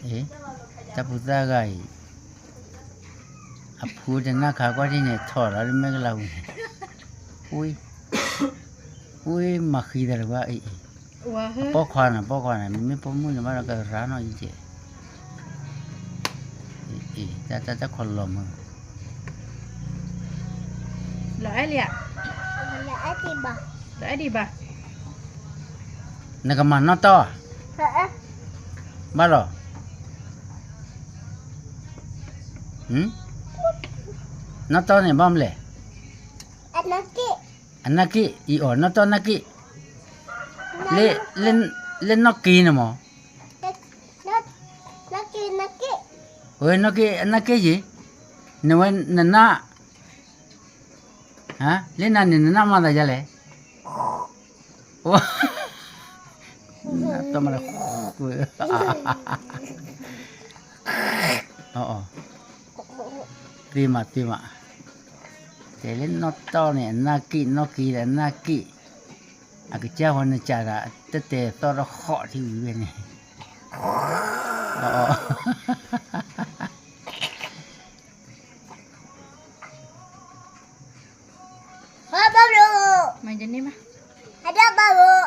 အ့, တၢ်ဖိသၣ်ဂၤအံၤ, အဖုတနၢ်ခါကွၢ်ဒ်န့ၣ် ထီၣ်လီၤလၢမဲာ်ကလၤပူၤန့ၣ်, ဝံ, ဝံမၤဃံသးတကွၢ်အံၤ, ပိာ်ခွါန့ၣ် ပိာ်ခွါန့ၣ် မ့မ့ၢ်ပိာ်မုၣ်န့ၣ်ဘၣ်ဒီးကရၤနီၣ်အံၤကဲ, အ့, တၢ်တၢ်တၢ်ခီလီၤမုၢ်, လီၤအဲၣ်လံဧါ, လီၤအဲၣ်ဒံးဘၣ်, နကမၤနီၣ်တီၢ်ဧါ, ဘၣ်လီၤ, နီၣ်တီၢ်န့ၣ်ဘၣ်မလဲၣ်, အနၢ်က့ၣ်, အံၤအီၤ နီၣ်တီၢ်နၢ်က့ၣ်, လၢ, လၢနီၣ်က့ၣ်န့ၣ်မး, ဝဲနီၣ်က့ၣ် အနၢ်က့ၣ်ယံၤ, နဝဲနနၢ်, လၢနၤန့ၣ် နနၢ်မၤသးဒ်လဲၣ်, တမၤလၢ, သ့မးသ့မး, တဲလၢနီၣ်တီၢ်န့ၣ် အနၢ်က့ၣ် နီၣ်က့ၣ်ဒီးအနၢ်က့ၣ်, အကစၢ်ဃီနစးဒီး တတဲသီၣ်ထီၣ်ဃီထံဝံၤဝဲန့ၣ်, ဘၣ်ဘၣ်, မၤယန့ၢ်ဘၣ်, ဘၣ်ဘၣ်